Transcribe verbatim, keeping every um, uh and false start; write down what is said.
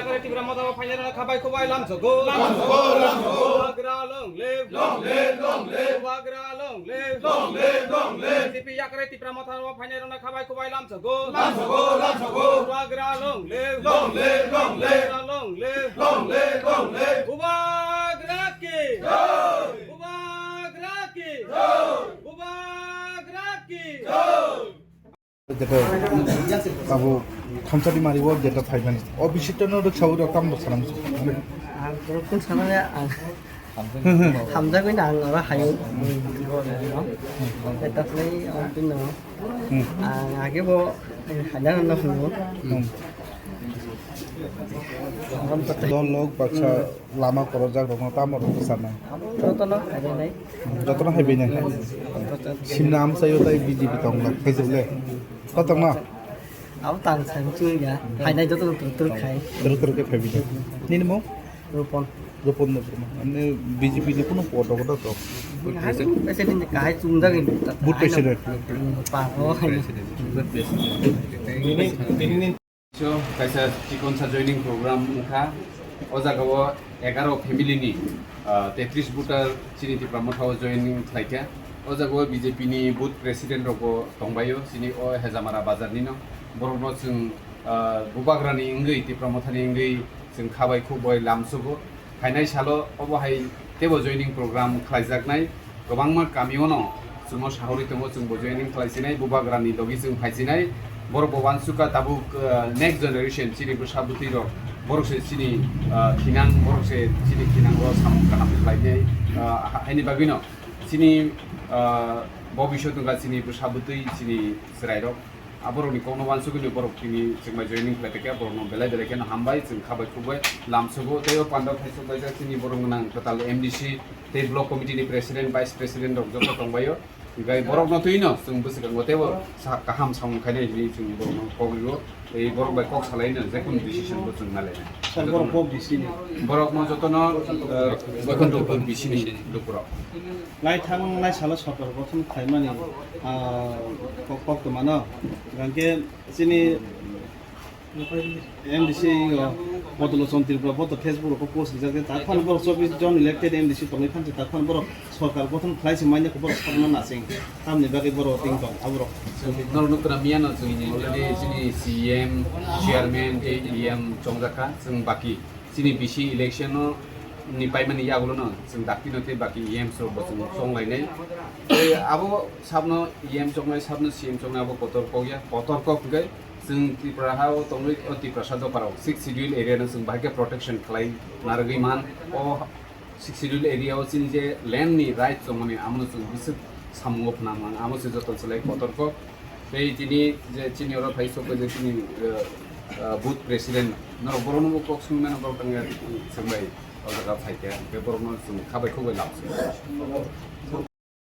Yakre Tipra Motha o phainai rok khabai khubai lamsogo. Lamsogo, lamsogo. Bubagra long live. Long live, long live. Bubagra long live. Long live, long live. B J P yakre Tipra Motha o phainai rok khabai khubai lamsogo. Lamsogo, lamsogo. Bubagra long live. Long live, long live. Bubagra long live. Long live, long live. Bubagra ki. Jai. Bubagra ki. Jai. Bubagra ki. Jai. Jeta abo thamsati mari o jeta phaimani. O bisitto no rok sawi rok tam rok sanam. Ang rok kun sana ya, ang hamjagwi na ang ora hayo. Eta play ang pin no. Hmm. Ang age bo hadan no hunu. Hmm. Dol lok baksa lama korojak rokno tamo rok bwcharnai. Jotono haibainai. Jotono haibainai. Simna amchaio tai B J P tongla khaijak le. Kotorma? Abo tang sang chunga. Hainai jotono tur tur khai. Tur tur khe phaibainai. Nini mung? Rupon. Rupon no Burma. Amne B J P ni kuno poto koto to. Hai, pese din kahai chungjak ini. Booth president. Hmm, pa, oh, hai. President. Booth president. So, kaisa chikonsa joining program wngkha. O jagao egaro family ni, ah, tetris voter chini Tipra Motha o joining khlaikha. O jagao B J P ni booth president rokbo tongbaio, chini o Hejamara bazar nino. Borokno chwng, ah, Bubagrani wngwi, Tipra Mothani wngwi chwng khabai khukbai lamsogo. Phainai salo obo hai teibo joining program khlaijaknai. Kwbangma kamiono chwngno sahorwi tongo, chwngbo joining khlaisinai, Bubagrani logi chwng phaisinai. Borokbo uansukha tabuk, uh, next generation chini bwsa bwtwi rok, borok se chini, uh, thinang, borok se chini thinango samung kaham khlainai, uh, ha-, haini bagwino chini, uh, bobisot wngkha chini bwsa bwtwi, chini chwrairok. Aborokni kokno uansugwino borok tini chwngbai joining khlai tongkha, borokno belai belai kheno hambai, chwng khabai khukbai lamsogo. Tei o pandao khaisok baijak chini borok gwnang kwtal M D C tei block committee ni president, vice president rok joto tongbaio. Hinkhe borokno twino chwng bwswkango teibo sa kaham samung khainai hinwi chwng borokno kok rio. Tei borok bai kok salaino jekunu decision bo chwng nalainai. Sir, borok bo B C ni? Borokno jotono, eh, Boikhondopur B C ni lukurok. Naithang naisalo sorkar gothon khlaimani, ah, kok, koktwmano, hwnkhe chini M D C o Bodolochon Tripura, bo to Facebook rok post rijak, ta phano borok chobbish jon elected M D C tongwi phansi, ta phano borok sorkar gothon khlai se manya khe borok sakno nasing, tamni bagwi borok ting tong, aborok. Norok nukra miyano chwng already chini C E M, chairman tei E M chongjakha, chwng baki. Chini B C election o ni paimani yagulo no chwng dakti no tei baki E M rok bo chwng chonglainai. Tei abo sabno E M chongnai, sabno C E M chongnai abo kotor kok ya, kotor kok hwnkhe chwng Tripura ha o tongwi o Tiprasa dopha rok sixth schedule area no chwng bahai khe protection khlai narwgwi man. O sixth schedule area o chini je land ni right chongmani amo no chwng bwswk samungo phwnang mang, amo se joto chwlai kotor kok. Tei tini je chini oro phai sok je chini, eh, eh, booth president norok borokno bo kok swngmano borok tangya chwngbai o jaga phaikha, hwnkhe borokno chwng khabai khukbai lamsai.